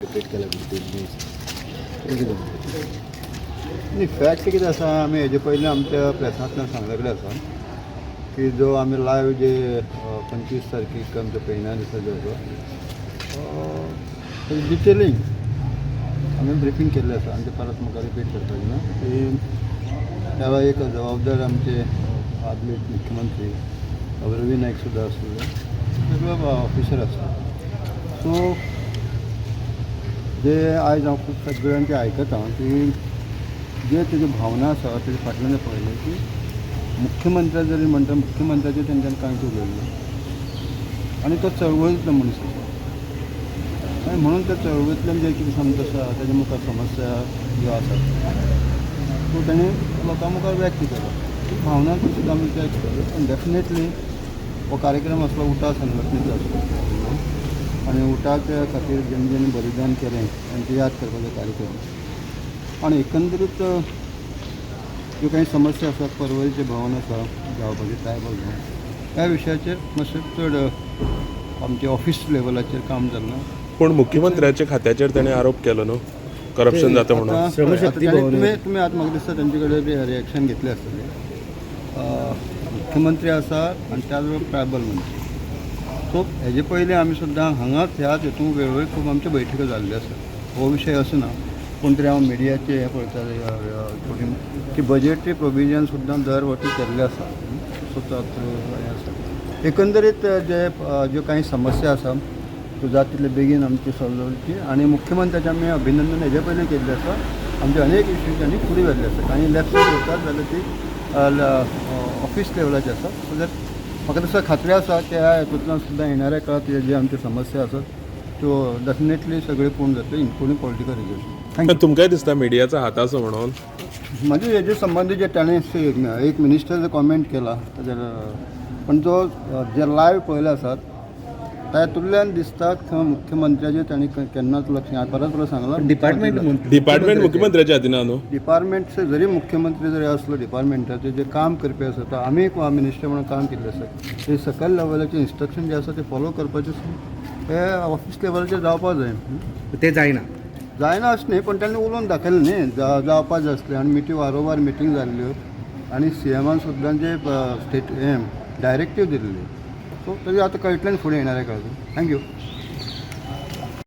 Repeat केला 3 दीस कितें? न्ही, फॅक्ट कितें आसा, आमी हेजे पयलीं आमच्या प्रेसांतल्यान सांगलेलें आसा की जो आमी लायव्ह जे 25 तारखेक आमच्या पेडण्या दिसा जो आसा डिटेलिंग आमी ब्रिफींग केल्लें आसा आनी ते परत म्हाका रिपीट करपाचें ना की त्या वेळार एक जबाबदार आमचे आदले मुख्यमंत्री रवी नायक सुद्दां आसले, सगळे ऑफिसर आसले. सो जे आयज हांव खूब सगळ्यांचे आयकता की जे तेज्यो भावना आसा तेजे फाटल्यान पळयलें की मुख्यमंत्र्या जरी म्हणटा, मुख्यमंत्र्याचेर तेंच्यांनी कांयच उलयलें ना आनी तो चळवळींतलो मनीस आसा आनी म्हणून त्या चळवळींतल्यान जे कितें समज आसा तेजे मुखार समस्या ज्यो आसात त्यो तेणें लोकां मुखार व्यक्त केलो. ती भावना सुद्दां आमी व्यक्त केल्यो. पण डेफिनेटली हो कार्यक्रम आसलो उटा संघटनेचो आसलो आनी उटाच्या खातीर जेणे जेणे बलिदान केलें तांची याद करपाचो कार्यक्रम. आनी एकंदरीत ज्यो काही समस्या आसात, पर्वरीचें भवन आसा जावपाचें, ट्रायबल भवन, ह्या विशयाचेर मातशें चड आमचे ऑफिस लेवलाचेर काम जाल्लें. पूण मुख्यमंत्र्याच्या खात्याचेर ताणें आरोप केलो न्हू, करप्शन जाता म्हणून. आता श्रमशक्ती आता भवन. तुमी तुमी आतां म्हाका दिसता तेंचे कडेन रिएक्शन घेतलें आसतलें. मुख्यमंत्री आसा आनी त्याच बरोबर ट्रायबल मंत्री. सो हेजे पयलीं आमी सुद्दां हांगाच ह्याच हितून वेळोवेळ खूब आमच्यो बैठको जाल्ल्यो आसा. हो विशय असो ना कोण तरी हांव मिडियाचे हें पळयतालें की बजेटरी प्रोविजन सुद्दां दर वर्सी केल्लें आसा. सो हें आसा एकंदरीत जे ज्यो कांय समस्या आसा त्यो जाता तितले बेगीन आमची सॉल्व जावची आनी मुख्यमंत्र्याचें आमी अभिनंदन हेजे पयलीं केल्लें आसा. आमचे अनेक इश्यू तांणी फुडें व्हेल्ले आसा. कांय लॅप्सीस उरतात जाल्यार ती ऑफिस लेवलाचे आसा. सो that म्हाका दिसता, खात्री आसा की ह्या हेतूंतल्यान सुद्दां येणाऱ्या काळांत जे आमच्यो समस्या आसात त्यो डेफिनेटली सगळ्यो पूर्ण जातल्यो, including political reservation. Thank you. तुमकांय दिसता मिडियाचा हात आसा म्हणून? म्हणजे हेजे संबंदी जे ताणें एक मिनिस्टर कॉमेंट केला ताजेर, पण जो जे लायव्ह पळयले आसात तातूंतल्यान दिसता खंय मुख्यमंत्र्याचेर तांणी केन्नाच लक्ष, हांवें परत परत सांगलां. डिपार्टमेंट. डिपार्टमेंट मुख्यमंत्र्याच्या हातीन न्हू. डिपार्टमेंट जरी मुख्यमंत्री जरी असलो, डिपार्टमेंटाचे जे काम करपी आसा, तर आमी एक मिनिस्टर म्हणून काम केल्लें आसा, ते सकयल लेवलाचे इन्स्ट्रक्शन जे आसा ते फॉलो करपाचें हे ऑफिस लेवलाचेर जावपाक जाय. ते जायना? जायना अशें न्ही, पण तांणी उलोवन दाखयलें न्ही जावपाक जाय आसलें. आनी मिटींग वारंवार मिटींग जाल्ल्यो आनी सी एमान सुद्दां जे स्टेट हें डायरेक्टीव दिल्ली, सो तरी आतां कळटलें फुडें येणाऱ्या काळात. Thank you.